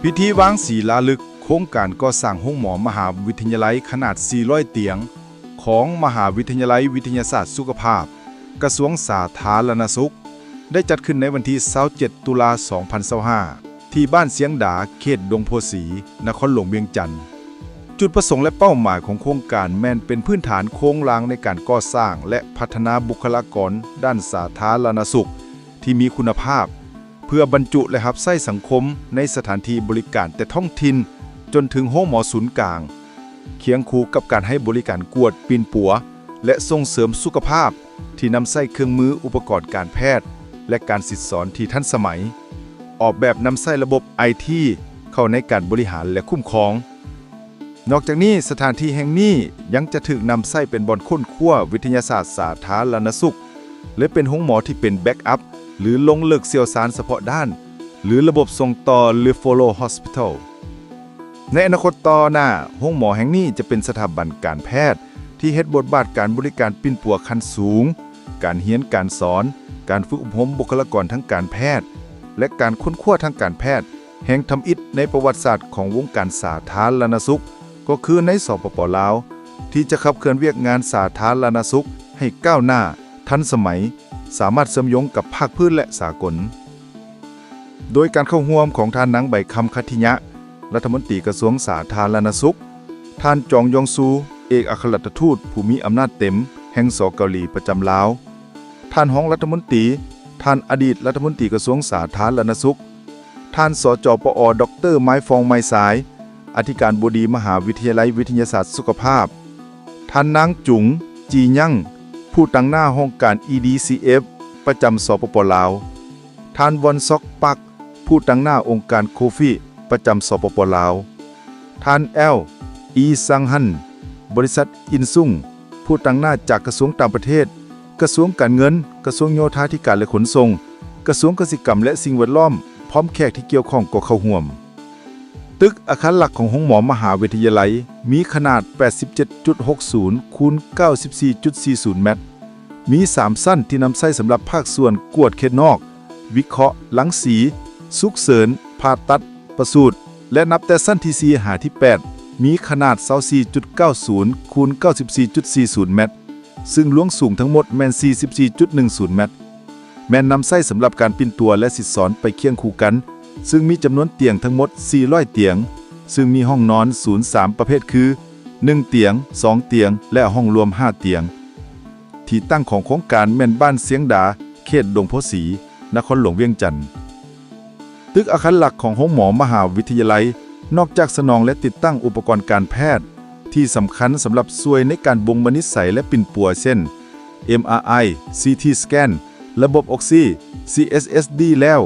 ພິທີວາງສີລາລຶກໂຄງການກໍ່ສ້າງໂຮງໝໍມະຫາວິທະຍາໄລຂະໜາດສີ່ຮ້ອຍຕຽງ ຂອງມະຫາວິທະຍາໄລວິທະຍາສາດສຸຂະພາບ ກະຊວງສາທາລະນະສຸກ ໄດ້ຈັດຂຶ້ນໃນວັນທີຊາວເຈັດ ຕຸລາ ສອງພັນຊາວຫ້າ ທີ່ບ້ານຊຽງດາ ເຂດດົງໂພສີ ນະຄອນຫຼວງວຽງຈັນ. ຈຸດປະສົງ ແລະ ເປົ້າໝາຍຂອງໂຄງການແມ່ນເປັນພື້ນຖານໂຄງລ່າງໃນການກໍ່ສ້າງ ແລະ ພັດທະນາບຸກຄະລາກອນດ້ານສາທາລະນະສຸກທີ່ມີຄຸນນະພາບ ເພື່ອບັນຈຸ ແລະ ຮັບໃຊ້ສັງຄົມໃນສະຖານທີ່ບໍລິການແຕ່ທ້ອງຖິ່ນຈົນເຖິງໂຮງໝໍສູນກາງ, ຄຽງຄູ່ກັບການໃຫ້ບໍລິການກວດ, ປິ່ນປົວ ແລະ ສົ່ງເສີມສຸຂະພາບ ທີ່ນຳໃຊ້ເຄື່ອງມື, ອຸປະກອນການແພດ ແລະ ການສິດສອນທີ່ທັນສະໄໝ, ອອກແບບນຳໃຊ້ລະບົບໄອທີເຂົ້າໃນການບໍລິຫານ ແລະ ຄຸ້ມຄອງ. ນອກຈາກນີ້, ສະຖານທີ່ແຫ່ງນີ້ຍັງຈະຖືກນຳໃຊ້ເປັນບ່ອນຄົ້ນຄວ້າວິທະຍາສາດສາທາລະນະສຸກ ແລະ ເປັນໂຮງໝໍທີ່ເປັນແບັກອັບ ຫຼື ລົງເລິກຊ່ຽວຊານສະເພາະດ້ານ ຫຼື ລະບົບສົ່ງຕໍ່ Referral Hospital. ໃນອະນາຄົດຕໍ່ໜ້າ, ໂຮງໝໍແຫ່ງນີ້ຈະເປັນສະຖາບັນການແພດທີ່ເຮັດບົດບາດການບໍລິການປິ່ນປົວຂັ້ນສູງ, ການຮຽນການສອນ, ການຝຶກອົບຮົມບຸກຄະລາກອນທາງການແພດ ແລະ ການຄົ້ນຄວ້າທາງການແພດ ແຫ່ງທຳອິດໃນປະຫວັດສາດຂອງວົງການສາທາລະນະສຸກ ກໍຄືໃນ ສປປ ລາວ ທີ່ຈະຂັບເຄື່ອນວຽກງານສາທາລະນະສຸກໃຫ້ກ້າວໜ້າ, ທັນສະໄໝ, ສາມາດເຊື່ອມໂຍງກັບພາກພື້ນ ແລະ ສາກົນ. ໂດຍການເຂົ້າຮ່ວມຂອງທ່ານນາງ ໃບຄຳ ຄັດທິຍະ ລັດຖະມົນຕີກະຊວງສາທາລະນະສຸກ, ທ່ານ ຈອງ ຢອງຊູ ເອກອັກຄະລັດຖະທູດຜູ້ມີອຳນາດເຕັມແຫ່ງ ສ ເກົາຫຼີ ປະຈຳລາວ, ທ່ານຮອງລັດຖະມົນຕີ, ທ່ານອະດີດລັດຖະມົນຕີກະຊວງສາທາລະນະສຸກ, ທ່ານ ສຈປອ ດອກເຕີ ໄມຟອງ ໄມຊາຍ ອະທິການບໍດີມະຫາວິທະຍາໄລວິທະຍາສາດສຸຂະພາບ, ທ່ານນາງ ຈຸງ ຈີຍັງ ຜູ້ຕາງໜ້າຫ້ອງການ ອີດີຊີເອັຟ ປະຈຳ ສປປ ລາວ, ທ່ານ ວອນຊອກ ປັກ ຜູ້ຕາງໜ້າອົງການໂຄຟີ ປະຈຳ ສປປ ລາວ, ທ່ານ ແອລ ອີ ຊັງຮັນ ບໍລິສັດ ອິນຊຸງ ຜູ້ຕາງໜ້າຈາກກະຊວງຕ່າງປະເທດ, ກະຊວງການເງິນ, ກະຊວງໂຍທາທິການ ແລະ ຂົນສົ່ງ, ກະຊວງກະສິກຳ ແລະ ສິ່ງແວດລ້ອມ ພ້ອມແຂກທີ່ກ່ຽວຂ້ອງກໍເຂົ້າຮ່ວມ. ຕຶກອາຄານຫຼັກຂອງໂຮງໝໍມະຫາວິທະຍາໄລ ມີຂະໜາດແປດສິບເຈັດຈຸດຫົກສູນ ຄູນ ເກົ້າສິບສີ່ຈຸດສີ່ສູນແມັດ, ມີສາມຊັ້ນທີ່ນຳໃຊ້ສຳລັບພາກສ່ວນກວດເຂດນອກ, ວິເຄາະ, ລັງສີ, ສຸກເສີນ, ຜ່າຕັດ, ປະສູດ ແລະ ນັບແຕ່ຊັ້ນທີສີ່ຫາທີແປດ ມີຂະໜາດຊາວສີ່ຈຸດເກົ້າສູນ ຄູນ ເກົ້າສິບສີ່ຈຸດສີ່ສູນແມັດ, ຊຶ່ງລວງສູງທັງໝົດແມ່ນສີ່ສິບສີ່ຈຸດໜຶ່ງສູນແມັດ. ແມ່ນນຳໃຊ້ສຳລັບການປິ່ນຕົວ ແລະ ສິດສອນໄປຄຽງຄູ່ກັນ, ຊຶ່ງມີຈຳນວນຕຽງທັງໝົດສີ່ຮ້ອຍຕຽງ, ຊຶ່ງມີຫ້ອງນອນສູນສາມປະເພດຄື ໜຶ່ງຕຽງ, ສອງຕຽງ ແລະ ຫ້ອງລວມຫ້າຕຽງ. ທີ່ຕັ້ງຂອງໂຄງການແມ່ນບ້ານຊຽງດາ, ເຂດດົງໂພສີ, ນະຄອນຫຼວງວຽງຈັນ. ຕຶກອາຄານຫຼັກຂອງໂຮງໝໍມະຫາວິທະຍາໄລ ນອກຈາກສະໜອງ ແລະ ຕິດຕັ້ງອຸປະກອນການແພດທີ່ສຳຄັນສຳລັບຊ່ວຍໃນການບົ່ງບຳນິດໄສ ແລະ ປິ່ນປົວ ເຊັ່ນ ເອັມອາໄອ, ຊີທີສະແກນ, ລະບົບອອກຊີ, ຊີເອສເອສດີ ແລ້ວ,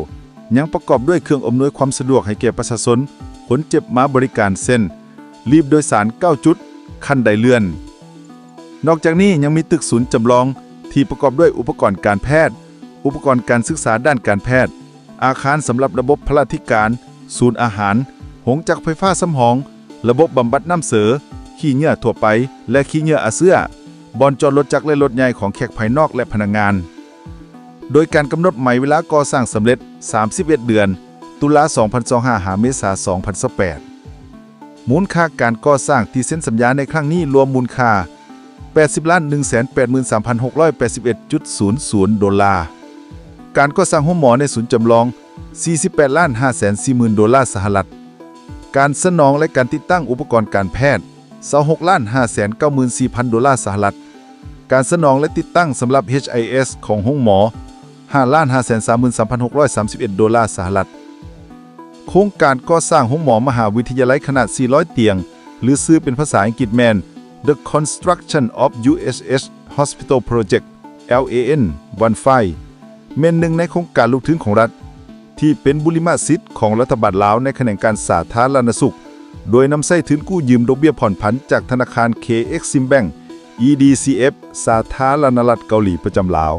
ຍັງປະກອບດ້ວຍເຄື່ອງອຳນວຍຄວາມສະດວກໃຫ້ແກ່ປະຊາຊົນ, ຄົນເຈັບມາບໍລິການ ເຊັ່ນ ລີບໂດຍສານເກົ້າຈຸດ, ຄັນໄດເລື່ອນ. ນອກຈາກນີ້ຍັງມີຕຶກສູນຈຳລອງທີ່ປະກອບດ້ວຍອຸປະກອນການແພດ, ອຸປະກອນການສຶກສາດ້ານການແພດ, ອາຄານສຳລັບລະບົບພະລາທິການ, ສູນອາຫານ, ໂຮງຈັກໄຟຟ້າສຳຮອງ, ລະບົບບຳບັດນ້ຳເສີ, ຂີ້ເຫຍື້ອທົ່ວໄປ ແລະ ຂີ້ເຫຍື້ອອາເຊື້ອ, ບ່ອນຈອດລົດຈັກ ແລະ ລົດໃຫຍ່ຂອງແຂກພາຍນອກ ແລະ ພະນັກງານ. ໂດຍການກຳນົດໄໝເວລາກໍ່ສ້າງສຳເລັດ ສາມສິບເອັດເດືອນ, ຕຸລາ ສອງພັນຊາວຫ້າ ຫາ ເມສາ ສອງພັນຊາວແປດ. ມູນຄ່າການກໍ່ສ້າງທີ່ເຊັນສັນຍາໃນຄັ້ງນີ້ລວມມູນຄ່າ ແປດສິບລ້ານໜຶ່ງແສນແປດໝື່ນສາມພັນຫົກຮ້ອຍແປດສິບເອັດຈຸດສູນສູນໂດລາ. ການກໍ່ສ້າງໂຮງໝໍໃນສູນຈຳລອງ ສີ່ສິບແປດລ້ານຫ້າແສນສີ່ໝື່ນໂດລາສະຫະລັດ. ການສະໜອງ ແລະ ການຕິດຕັ້ງອຸປະກອນການແພດ ຊາວຫົກລ້ານຫ້າແສນເກົ້າໝື່ນສີ່ພັນໂດລາສະຫະລັດ, ການສະໜອງ ແລະ ຕິດຕັ້ງສຳລັບ ເອດເອັສ ຂອງໂຮງໝໍ ຫ້າລ້ານຫ້າແສນສາມໝື່ນສາມພັນຫົກຮ້ອຍສາມສິບເອັດໂດລາສະຫະລັດ. ໂຄງການກໍ່ສ້າງໂຮງໝໍມະຫາວິທະຍາໄລຂະໜາດສີ່ຮ້ອຍຕຽງ ຫຼື ຊື່ເປັນພາສາອັງກິດແມ່ນ The Construction of ຢູເອສເອສ Hospital Project ແອລເອເອັນ ວັນໄຟ ແມ່ນໜຶ່ງໃນໂຄງການລົງທຶນຂອງລັດ ທີ່ເປັນບຸລິມະສິດຂອງລັດຖະບານລາວໃນຂະແໜງການສາທາລະນະສຸກ, ໂດຍນຳໃຊ້ທຶນກູ້ຢືມດອກເບ້ຍຜ່ອນຜັນຈາກທະນາຄານ ເຄເອັກ ຊິມແບັງ ອີ ດີ ຊີ ເອັຟ ສາທາລະນະລັດເກົາຫຼີປະຈຳລາວ.